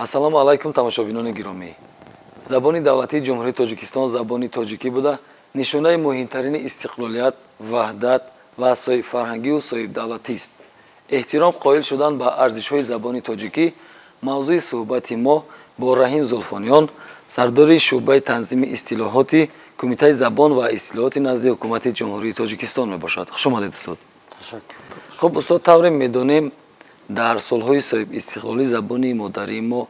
Ассалому алайкум, тамошобинони гиромӣ! Забони давлатии Ҷумҳурии Тоҷикистон забони тоҷикӣ буда, нишонаи муҳимтарини истиқлолият, ваҳдат ва соҳибфарҳангию соҳибдавлатист. Эҳтиром қоил шудан ба арзишҳои забони тоҷикӣ мавзӯи суҳбати мо бо Раҳим Зулфониён, сардори шӯъбаи танзими истилоҳоти Кумитаи забон ва истилоҳоти назди Ҳукумати Ҷумҳурии Тоҷикистон мебошад. Хуш омадед, устод. Хуб, устод, тавре медонем, дар солҳои соҳибистиқлолӣ забони модарии мо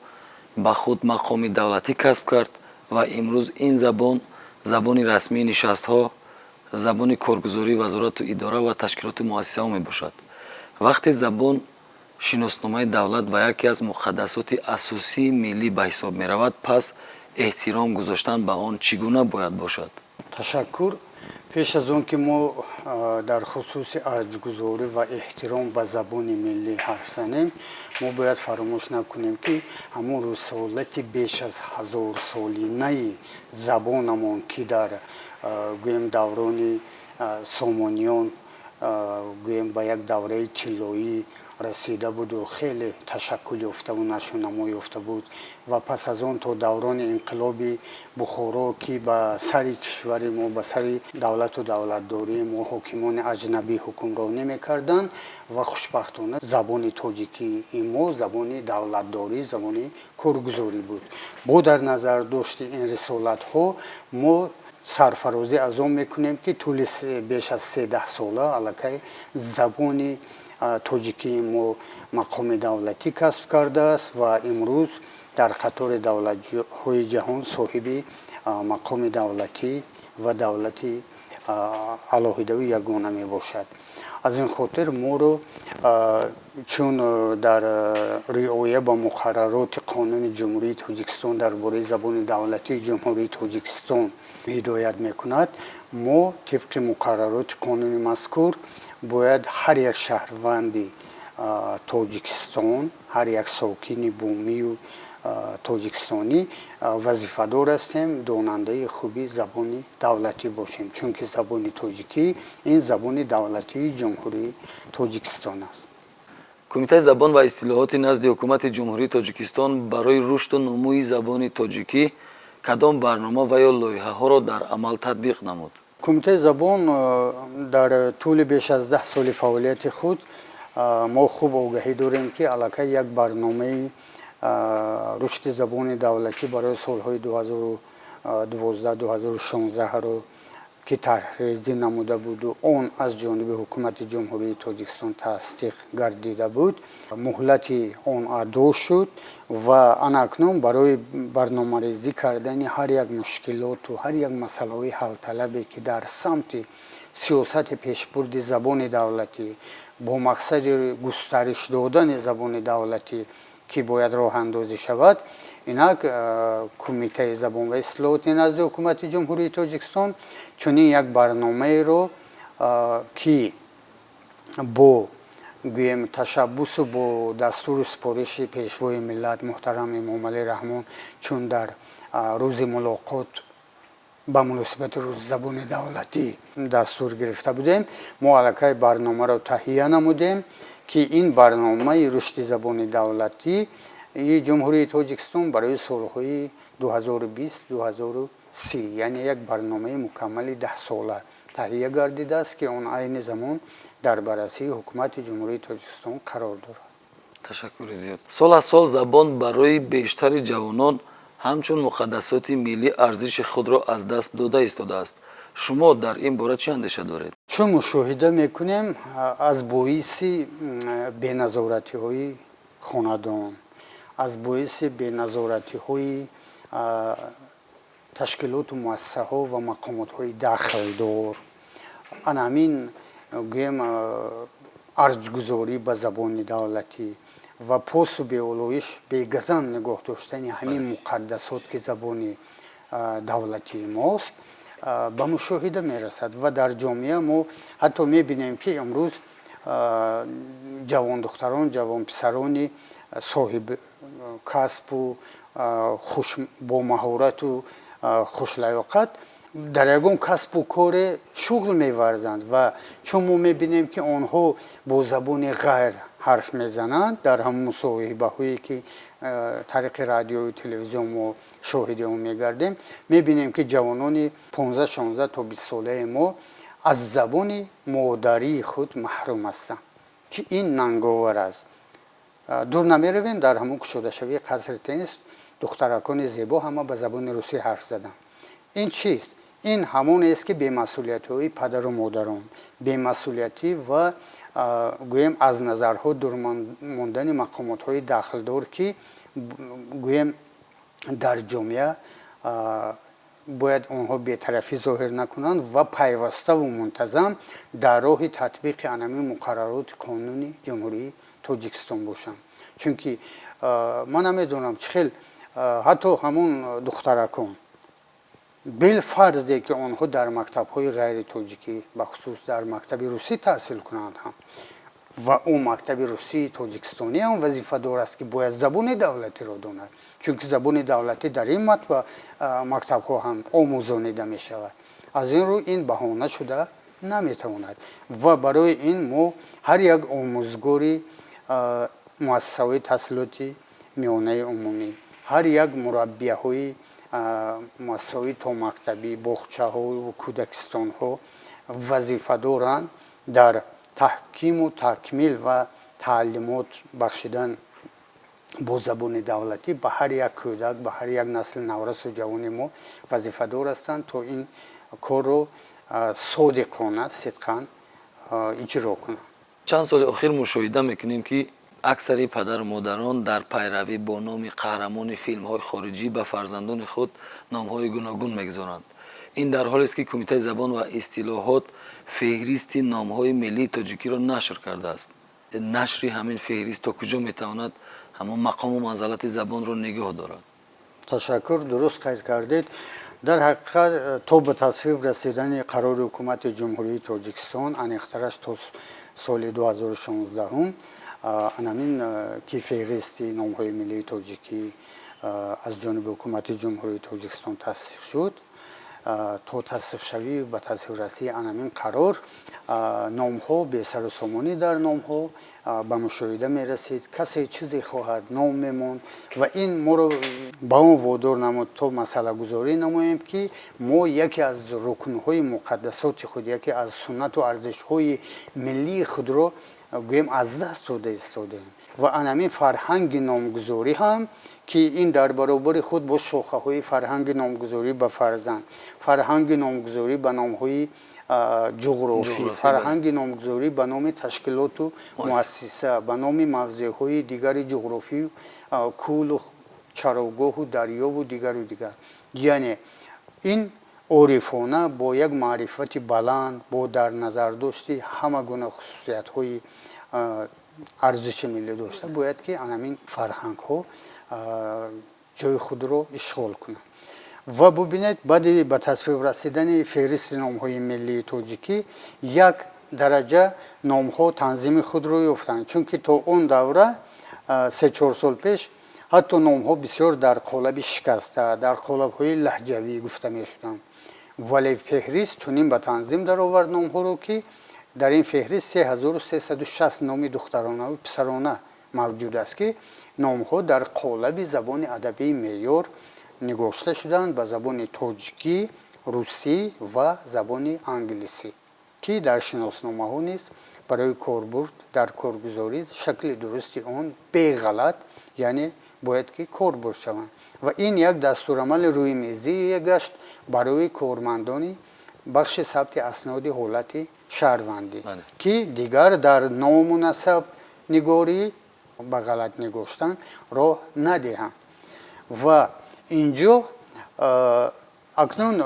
ба худ мақоми давлатӣ касб кард ва имрӯз ин забон забони расмии нишастҳо, забони коргузории вазорату идора ва ташкилоту муассисаҳо мебошад. Вақте забон шиносномаи давлат ва яке аз муқаддасоти асосии миллӣ ба ҳисоб меравад, пас эҳтиром гузоштан ба он чӣ гуна бояд бошад? Ташаккур. Пеш аз он ки мо дар хусуси арҷгузорӣ ва эҳтиром ба забони миллӣ ҳарф занем, мо бояд фаромӯш накунем, ки ҳамон рисолати беш аз ҳазорсолинаи забонамон, ки дар, гӯем, даврони Сомониён, гӯем, ба як давраи тиллоӣ расида буду хеле ташаккул ёфтаву нашъунамо ёфта буд ва пас аз он то даврони инқилоби Бухоро, ки ба сари кишвари мо, ба сари давлату давлатдории мо ҳокимони аҷнабӣ ҳукмронӣ мекарданд ва хушбахтона забони тоҷикии мо забони давлатдорӣ, забони коргузорӣ буд. Бо дар назар дошти ин рисолатҳо мо сарфарозӣ аз он мекунем, ки тӯли беш аз 13 сола аллакай забони тоҷикии мо мақоми давлатӣ касб кардааст ва имрӯз дар қатори давлатҳои ҷаҳон соҳиби мақоми давлатӣ ва давлати алоҳидаву ягона мебошад. Аз ин хотир моро, чун дар риоя ба муқаррароти Қонуни Ҷумҳурии Тоҷикистон дар бораи забони давлатии Ҷумҳурии Тоҷикистон ҳидоят мекунад, мо тибқи муқаррароти қонуни мазкур бояд ҳар як шаҳрванди Тоҷикистон, ҳар як сокини бумию тоҷикистонӣ вазифадор ҳастем донандаи хуби забони давлатӣ бошем, чунки забони тоҷикӣ ин забони давлатии Ҷумҳурии Тоҷикистон аст. Кумитаи забон ва истилоҳоти назди Ҳукумати Ҷумҳурии Тоҷикистон барои рушду нумӯи забони тоҷикӣ кадом барнома ва ё лоиҳаҳоро дар амал татбиқ намуд? Кумитаи забон дар тӯли беш аз 10 соли фаъолияти худ мо хуб огаҳӣ дорем, ки аллакай як барномаи рушди забони давлатӣ барои солҳои 2012-2016-ро, ки тарҳрезӣ намуда буду он аз ҷониби Ҳукумати Ҷумҳурии Тоҷикистон тасдиқ гардида буд, муҳлати он адо шуд ва ана акнун барои барномарезӣ кардани ҳар як мушкилоту ҳар як масъалаҳои ҳалталабе, ки дар самти сиёсати пешбурди забони давлатӣ бо мақсади густариш додани забони давлатӣ, ки бояд роҳандозӣ шавад, инак Кумитаи забон ва истилоҳоти назди Ҳукумати Ҷумҳурии Тоҷикистон чунин як барномаеро, ки бо, гӯем, ташаббусу бо дастуру супориши Пешвои миллат муҳтарам Эмомалӣ Раҳмон, чун дар рӯзи мулоқот ба муносибати Рӯзи забони давлатӣ дастур гирифта будем, мо аллакай барномаро таҳия намудем, ки ин барномаи рушди забони давлатии Ҷумҳурии Тоҷикистон барои солҳои 2020-2030, яъне як барномаи мукаммали 10сола таҳия гардидааст, ки он айни замон дар баррасии Ҳукумати Ҷумҳурии Тоҷикистон қарор дорад. Ташаккури зиёд. Сол аз сол забон барои бештари ҷавонон ҳамчун муқаддасоти миллӣ арзиши худро аз даст дода истодааст. Шумо дар ин бора чӣ андеша доред? Чун мушоҳида мекунем, аз боиси беназоратиҳои хонадон, аз боиси беназоратиҳои ташкилоту муассисаҳо ва мақомотҳои дахлдор, ана ҳамин, гӯем, арҷгузорӣ ба забони давлатӣ ва посу беолоиш, бегазанд нигоҳ доштани ҳамин муқаддасот, ки забони давлатии мост, ба мушоҳида мерасад. Ва дар ҷомеа мо ҳатто мебинем, ки имрӯз ҷавондухтарон, ҷавонписарони соҳиби касбу бомаҳорату хушлаёқат Дар ягон касбу коре шуғл меварзанд ва чун мо мебинем, ки онҳо бо забони ғайр ҳарф мезананд дар ҳамон мусоҳибаҳое, ки тариқи радиою телевизион мо шоҳиди он мегардем, мебинем, ки ҷавонони 15, 16 то 20 солаи мо аз забони модарии худ маҳрум ҳастанд, ки ин нанговар аст. Дур намеравем, дар ҳамон кушодашавии қасри теннис духтаракони зебо ҳама ба забони русӣ ҳарф заданд. Ин чист? Ин ҳамонест, ки бемасъулиятҳои падару модарон, бемасъулиятӣ ва, гӯем, аз назарҳо дур мондани мақомотҳои дахлдор, ки, гӯем, дар ҷомеа бояд онҳо бетарафӣ зоҳир накунанд ва пайваставу мунтазам дар роҳи татбиқи анами муқаррароти қонуни Ҷумҳурии Тоҷикистон бошанд. Чунки ман намедонам, чӣ хел ҳатто ҳамон духтаракон, билфарзе ки онҳо дар мактабҳои ғайритоҷикӣ, бахусус дар мактаби русӣ таҳсил кунанд ҳам, ва ӯ мактаби русии тоҷикистонӣ ҳам вазифадор аст, ки бояд забони давлатиро донад, чунки забони давлатӣ дар ин мактабҳо ҳам омӯзонида мешавад. Аз ин рӯ ин баҳона шуда наметавонад ва барои ин мо ҳар як омӯзгори муассисаҳои таҳсилоти миёнаи умумӣ, ҳар як мураббияҳои муассисаҳои томактабӣ, боғчаҳою кӯдакистонҳо вазифа доранд дар таҳкиму такмил ва таълимот бахшидан бо забони давлатӣ ба ҳар як кӯдак, ба ҳар як насли наврасу ҷавони мо вазифадор ҳастанд, то ин корро содиқона, сидқан иҷро кунанд. Чанд соли охир мушоҳида мекунем, ки аксари падару модарон дар пайравӣ бо номи қаҳрамони филмҳои хориҷӣ ба фарзандони худ номҳои гуногун мегузоранд. Ин дар ҳолест, ки Кумитаи забон ва истилоҳот феҳристи номҳои миллии тоҷикиро нашр кардааст. Нашри ҳамин феҳрист то куҷо метавонад ҳамон мақому манзалати забонро нигоҳ дорад? Ташаккур, дуруст қайд кардед. Дар ҳақиқат, то ба тасвиб расидани қарори Ҳукумати Ҷумҳурии Тоҷикистон, аниқтараш то соли 2016, анамин ки феҳристи номҳои миллии тоҷикӣ аз ҷониби Ҳукумати Ҷумҳурии Тоҷикистон тасдиқ шуд, то тасдиқшавӣ, ба тасвибрасии анамин қарор номҳо бесарусомонӣ дар номҳо ба мушоҳида мерасид. Касе чизе хоҳад, ном мемонд ва ин моро ба он водор намуд, то масъалагузорӣ намоем, ки мо яке аз рукнҳои муқаддасоти худ, яке аз суннату арзишҳои миллии худро, гӯем, аз даст дода истодаем. Ва анамин фарҳанги номгузорӣ ҳам, ки ин дар баробари худ бо шохаҳои фарҳанги номгузорӣ ба фарзанд, фарҳанги номгузорӣ ба номҳои ҷуғрофӣ, фарҳанги номгузорӣ ба номи ташкилоту муассиса, ба номи мавзеъҳои дигари ҷуғрофӣ, кӯлу чарогоҳу дарёву дигару дигар, яъне ин орифона, бо як маърифати баланд, бо дар назардошти ҳама гуна хусусиятҳои арзиши миллӣ дошта, бояд ки анамин фарҳангҳо ҷои худро ишғол кунанд. Ва бубинед, баъди ба тасвиб расидани феҳристи номҳои миллии тоҷикӣ як дараҷа номҳо танзими худро ёфтанд, чунки то он давра, 3-4 сол пеш, ҳатто номҳо бисёр дар қолаби шикаста, дар қолабҳои лаҳҷавӣ гуфта мешуданд. Вале феҳрист чунин ба танзим даровард номҳоро, ки дар ин феҳрист 3360 номи духтаронаву писарона мавҷуд аст, ки номҳо дар қолаби забони адабии меъёр нигошта шуданд ба забони тоҷикӣ, русӣ ва забони англисӣ, ки дар шиносномаҳо низ барои корбурд, дар коргузорӣ шакли дурусти он беғалат, яъне бояд ки корбурд шаванд. Ва ин як дастурамали рӯи гашт барои кормандони бахши сабти асноди ҳолати шаҳрвандӣ, ки дигар дар ному насаб нигорӣ ба ғалат нигоштан роҳ надиҳанд. Ва инҷо акнун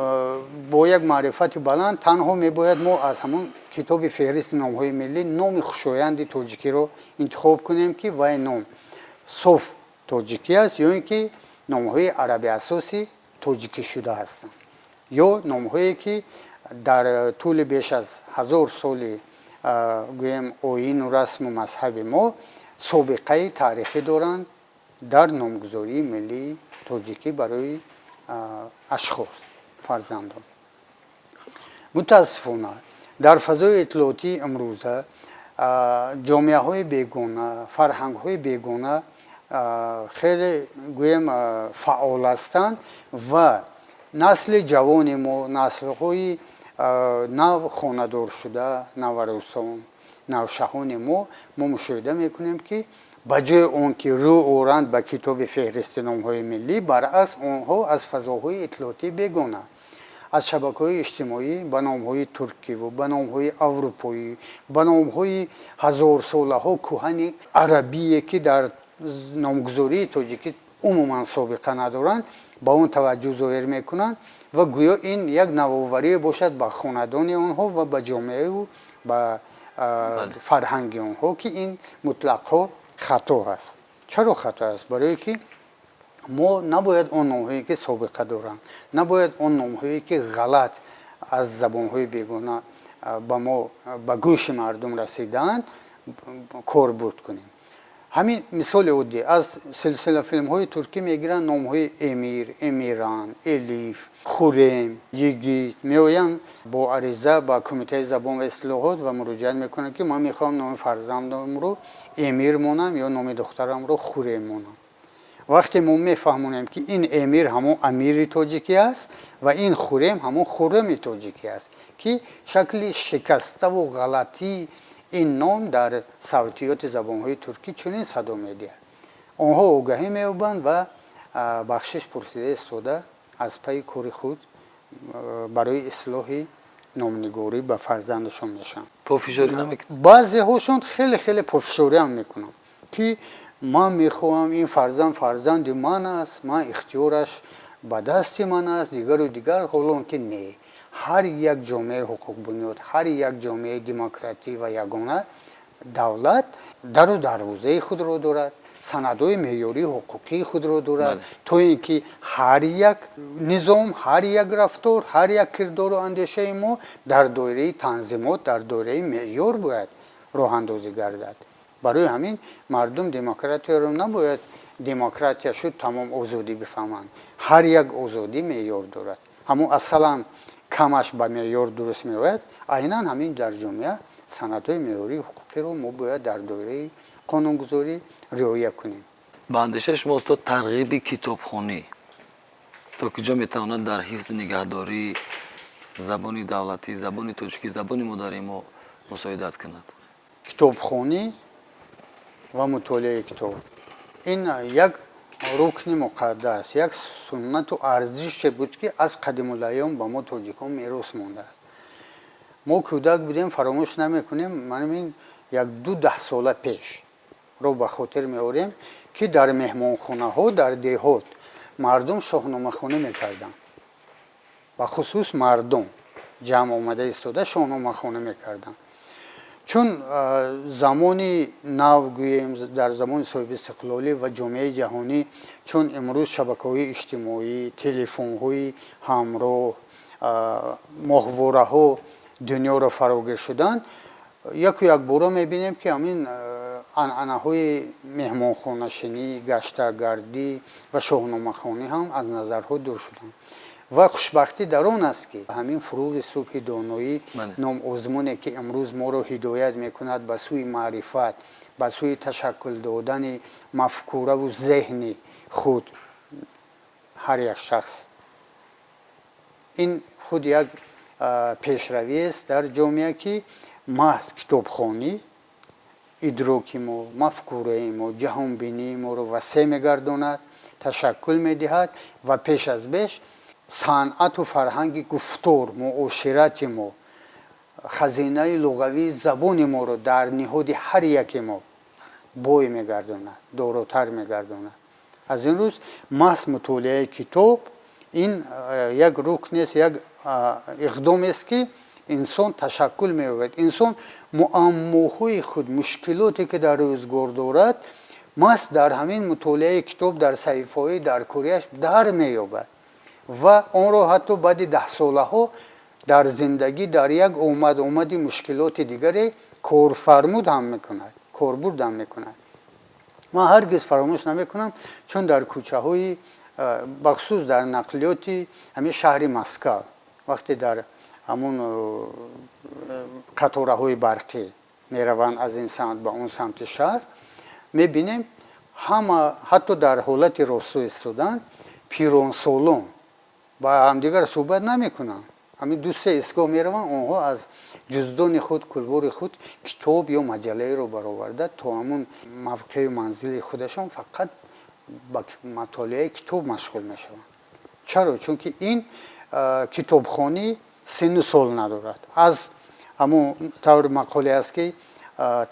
бо як маърифати баланд танҳо мебояд мо аз ҳамон китоби феҳристи номҳои миллӣ номи хушоянди тоҷикиро интихоб кунем, ки вай ном соф тоҷикӣ аст ё ин ки номҳои арабиасоси тоҷикӣ шуда ҳастанд, ё номҳое ки дар тӯли беш аз 1000 соли, гӯем, оину расму мазҳаби мо собиқаи таърихӣ доранд дар номгузории миллии тоҷикӣ барои ашхос, фарзандон. Мутаассифона, дар фазои иттилоотии имрӯза ҷомеаҳои бегона, фарҳангҳои бегона хеле, гӯем, фаъол ҳастанд ва насли ҷавони мо, наслҳои нав хонадоршуда, наварусон, навшаҳони мо, мо мушоҳида мекунем, ки ба ҷои он ки рӯ оранд ба китоби феҳристи номҳои миллӣ, баръакс, онҳо аз фазоҳои иттилоотии бегона, аз шабакаҳои иҷтимоӣ ба номҳои туркиву ба номҳои аврупоӣ, ба номҳои ҳазорсолаҳо кӯҳани арабие, ки дар номгузории тоҷикӣ умуман собиқа надоранд, ба он таваҷҷӯҳ зоҳир мекунанд ва гӯё ин як навоварие бошад ба хонадони онҳо ва ба ҷомеаю ба фарҳанги онҳо, ки ин мутлақо хато аст. Чаро хато аст? Барое ки мо набояд он номҳое, ки собиқа доранд, набояд он номҳое, ки ғалат аз забонҳои бегона ба мо, ба гӯши мардум расидаанд, корбурд кунем. Ҳамин мисоли оддӣ: аз силсила филмҳои туркӣ мегиранд номҳои Эмир, Эмиран, Элиф, Хурем, Йигит, меоянд бо ариза ба Кумитаи забон ва истилоҳот ва муроҷиат мекунанд, ки ман мехоҳам номи фарзандамро Эмир монам ё номи духтарамро Хурем монам. Вақте мо мефаҳмонем, ки ин Эмир ҳамон Амири тоҷикӣ аст ва ин Хурем ҳамон Хуррами тоҷикӣ аст, ки шакли шикаставу ғалатии ин ном дар савтиёти забонҳои туркӣ чунин садо медиҳад, онҳо огаҳӣ меёбанд ва бахшиш пурсида истода аз пайи кори худ барои ислоҳи номнигорӣ ба фарзандашон мешаванд. Пофишорӣ намекунанд? Баъзеҳошон хеле хеле пофишориам мекунанд, ки ман мехоҳам, ин фарзанд фарзанди ман аст, ман ихтиёраш ба дасти ман аст, дигару дигар. Ҳолон ки не, ҳар як ҷомеаи ҳуқуқбунёд, ҳар як ҷомеаи демократӣ ва ягона давлат дару дарвозаи худро дорад, санадҳои меъёрии ҳуқуқии худро дорад, то ин ки ҳар як низом, ҳар як рафтор, ҳар як кирдору андешаи мо дар доираи танзимот, дар доираи меъёр бояд роҳандозӣ гардад. Барои ҳамин мардум демократияро набояд демократия шуд, тамом озодӣ бифаҳманд. Ҳар як озодӣ меъёр дорад. Ҳамун асалан камаш ба меъёр дуруст меояд. Айнан ҳамин дар ҷомеа санадҳои меъёрии ҳуқуқиро мо бояд дар доираи қонунгузорӣ риоя кунем. Ба андешаи шумо, устод, тарғиби китобхонӣ то ки ҷо метавонад дар ҳифзи нигаҳдории забони давлатӣ, забони тоҷикӣ, забони модарии мо мусоидат кунад? Китобхонӣ ва мутолиаи китоб ин як рукни муқаддас, як суннату арзише буд, ки аз қадимулайём ба мо тоҷикон мерос мондааст. Мо кӯдак будем, фаромӯш намекунем, манин як ду даҳсола пеш ро ба хотир меорем, ки дар меҳмонхонаҳо дар деҳот мардум шоҳномахонӣ мекарданд. Бахусус мардум ҷамъ омада истода шоҳномахонӣ мекарданд. Чун замони нав, гӯем, дар замони соҳибистиқлолӣ ва ҷомеаи ҷаҳонӣ, чун имрӯз шабакаҳои иҷтимоӣ, телефонҳои ҳамроҳ, моҳвораҳо дунёро фарогир шуданд, яку якбора мебинем, ки ҳамин анъанаҳои меҳмонхонашинӣ, гаштагардӣ ва шоҳномахонӣ ҳам аз назарҳо дур шуданд. Ва хушбахтӣ дар он аст, ки ҳамин «Фуруғи субҳи доноӣ» ном озмуне, ки имрӯз моро ҳидоят мекунад ба сӯи маърифат, ба сӯи ташаккул додани мафкураву зеҳни худ ҳар як шахс, ин худ як пешравиест дар ҷомеа, ки маҳз китобхонӣ идроки мо, мафкураи мо, ҷаҳонбинии моро васеъ мегардонад, ташаккул медиҳад ва пеш аз беш санъату фарҳанги гуфтор, муоширати мо, хазинаи луғавии забони моро дар ниҳоди ҳар яке мо бой мегардонад, доротар мегардонад. Аз ин рӯз маҳз мутолиаи китоб ин як рукнест, як иқдомест, ки инсон ташаккул меёбад. Инсон муаммоҳои худ, мушкилоте, ки дар рӯзгор дорад, маҳз дар ҳамин мутолиаи китоб, дар саҳифаҳои даркориаш дар меёбад ва онро ҳатто баъди даҳсолаҳо дар зиндагӣ дар як омад омади мушкилоти дигаре корфармуд ҳам мекунад, корбурд ҳам мекунад. Ман ҳаргиз фаромӯш намекунам, чун дар кӯчаҳои, бахусус дар нақлиёти ҳамин шаҳри Москав, вақте дар Ҳамун қатораҳои барқӣ мераванд аз ин самт ба он самти шаҳр, мебинем, ҳама, ҳатто дар ҳолати росту истодан, пиронсолон ба ҳамдигар суҳбат намекунанд. Ҳамин ду се истгоҳ мераванд, онҳо аз ҷуздони худ, кулбори худ китоб ё маҷаллаеро бароварда, то ҳамун мавқею манзили худашон фақат ба мутолиаи китоб машғул мешаванд. Чаро? Чунки ин китобхонӣ синну сол надорад. Аз ҳамун таври мақоле аст, ки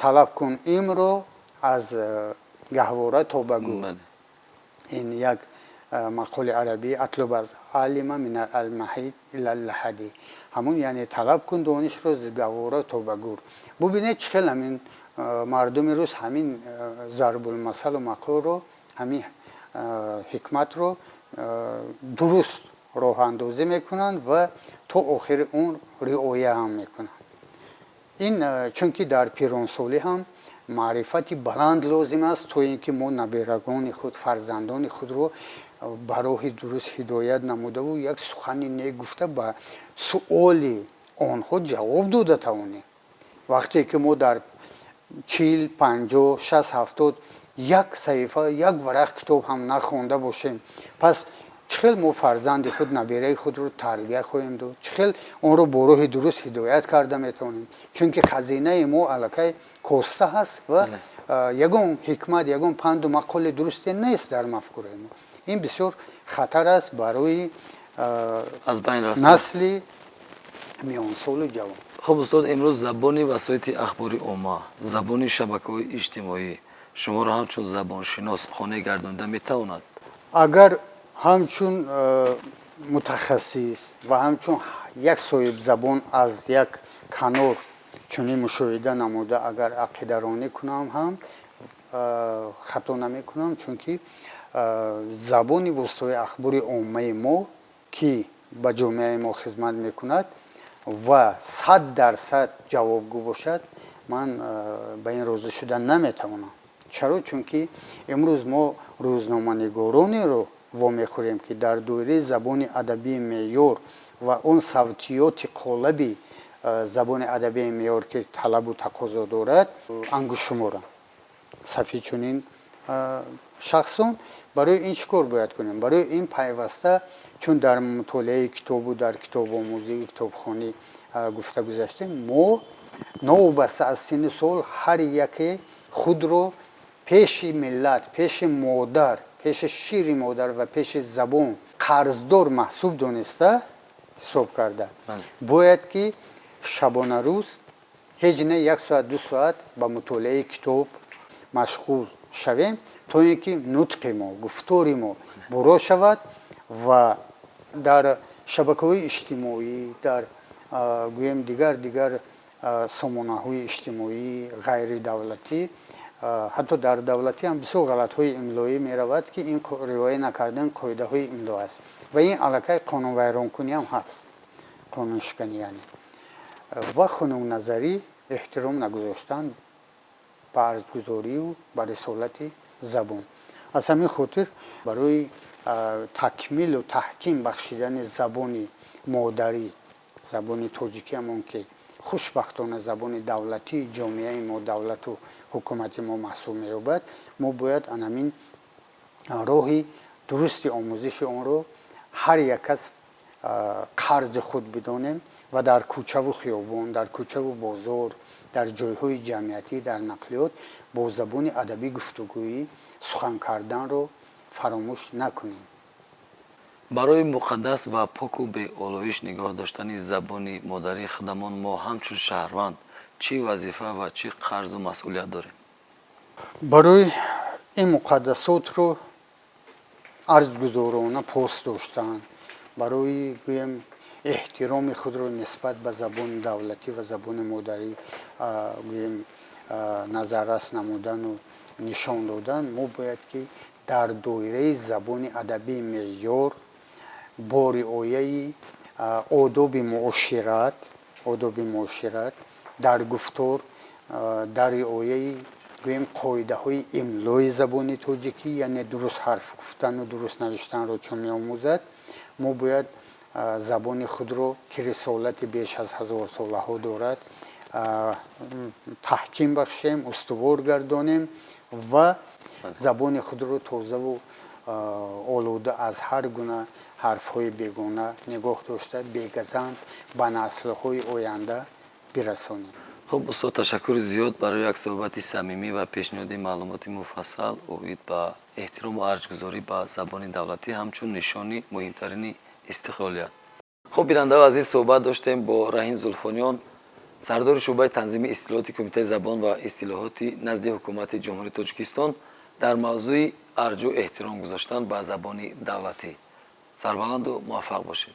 талаб кун илмро аз гаҳвора то ба гӯр. Ин як мақоли арабӣ: اطلب العلم من المهد إلى اللحد. Ҳамун, яъне талаб кун донишро зи гаҳвора то ба гӯр. Бубинед, чӣ хел ҳамин мардуми рус ҳамин зарбулмасалу мақолро, ҳамин ҳикматро дуруст роҳандозӣ мекунанд ва то охири умр риоя ҳам мекунанд. Ин чунки дар пиронсолӣ ҳам маърифати баланд лозим аст, то ин ки мо наберагони худ, фарзандони худро ба роҳи дуруст ҳидоят намудаву як сухани нек гуфта, ба суоли онҳо ҷавоб дода тавонем. Вақте ки мо дар 40, 50, 60, 70 як саҳифа, як варақ китоб ҳам нахонда бошем, пас чӣ хел мо фарзанди худ, набераи худро тарбия хоҳем дод? Чӣ хел онро бо роҳи дуруст ҳидоят карда метавонем? Чунки хазинаи мо аллакай коста ҳаст ва ягон ҳикмат, ягон панду мақоли дурусте нест дар мафкураи мо. Ин бисёр хатар аст барои насли миёнсолу ҷавон. Хуб, устод, имрӯз забони васоити ахбори омма, забони шабакаҳои иҷтимоӣ шуморо ҳамчун забоншинос қонеъ гардонида метавонад? Агар ҳамчун мутахассис ва ҳамчун як соҳибзабон аз як канор чунин мушоҳида намуда, агар ақидаронӣ кунам ҳам, хато намекунам, чунки забони воситаҳои ахбори оммаи мо, ки ба ҷомеаи мо хизмат мекунад ва 100% ҷавобгӯ бошад, ман ба ин розӣ шуда наметавонам. Чаро? Чунки имрӯз мо рӯзноманигоронеро вомехӯрем, ки дар доираи забони адабии меъёр ва он савтиёти қолаби забони адабии меъёр, ки талабу тақозо дорад, ангуштшуморанд сафи чунин шахсон. Барои ин чӣ кор бояд кунем? Барои ин пайваста, чун дар мутолиаи китобу дар китобомӯзию китобхонӣ гуфта гузаштем, мо новобаста аз синну сол ҳар яке худро пеши миллат, пеши модар, пеши шири модар ва пеши забон қарздор маҳсуб дониста, ҳисоб карда, бояд ки шабонарӯз ҳеҷ не як соат, 2 соат ба мутолиаи китоб машғул шавем, то ин ки нутқи мо, гуфтори мо буро шавад ва дар шабакаҳои иҷтимоӣ, дар, гӯем, дигар сомонаҳои иҷтимоии ғайридавлатӣ, ҳатто дар давлатӣ ҳам бисёр ғалатҳои имлоӣ меравад, ки ин риоя накардани қоидаҳои имло аст ва ин аллакай қонунвайронкунӣ ҳам ҳаст, қонуншиканӣ яъне, ва хунукназарӣ, эҳтиром нагузоштан ба арзгузорию ба рисолати забон. Аз ҳамин хотир барои такмилу таҳким бахшидани забони модарӣ, забони тоҷикӣ, ҳамон ки хушбахтона забони давлатии ҷомеаи мо, давлату ҳукумати мо маҳсуб меёбад, мо бояд анамин роҳи дурусти омӯзиши онро ҳар як кас қарзи худ бидонем ва дар кӯчаву хиёбон, дар кӯчаву бозор, дар ҷойҳои ҷамъиятӣ, дар нақлиёт бо забони адабӣ гуфтугӯӣ, сухан карданро фаромӯш накунем. Барои муқаддас ва поку беолоиш нигоҳ доштани забони модарии худамон мо ҳамчун шаҳрванд чӣ вазифа ва чӣ қарзу масъулият дорем? Барои ин муқаддасотро арзгузорона пос доштан, барои, гӯем, эҳтироми худро нисбат ба забони давлатӣ ва забони модарӣ, гӯем, назаррас намудану нишон додан, мо бояд ки дар доираи забони адабии меъёр бо риояи одоби муошират дар гуфтор, дар риояи, гӯем, қоидаҳои имлои забони тоҷикӣ, яъне дуруст ҳарф гуфтану дуруст навиштанро чун меомӯзад, мо бояд Забони худро, ки рисолати беш аз ҳазорсолаҳо дорад, таҳким бахшем, устувор гардонем ва забони худро тозаву олуда аз ҳар гуна ҳарфҳои бегона нигоҳ дошта, бегазанд ба наслҳои оянда бирасонем. Хуб, устод, ташаккури зиёд барои як суҳбати самимӣ ва пешниҳоди маълумоти муфассал оид ба эҳтирому арҷгузорӣ ба забони давлатӣ ҳамчун нишони муҳимтарини истиқлолият. Хуб, бинандао азиз, суҳбат доштем бо Раҳим Зулфониён, сардори шӯъбаи танзими истилоҳоти Кумитаи забон ва истилоҳоти назди Ҳукумати Ҷумҳурии Тоҷикистон дар мавзӯи арҷу эҳтиром гузоштан ба забони давлатӣ. Сарбаланду муваффақ бошед.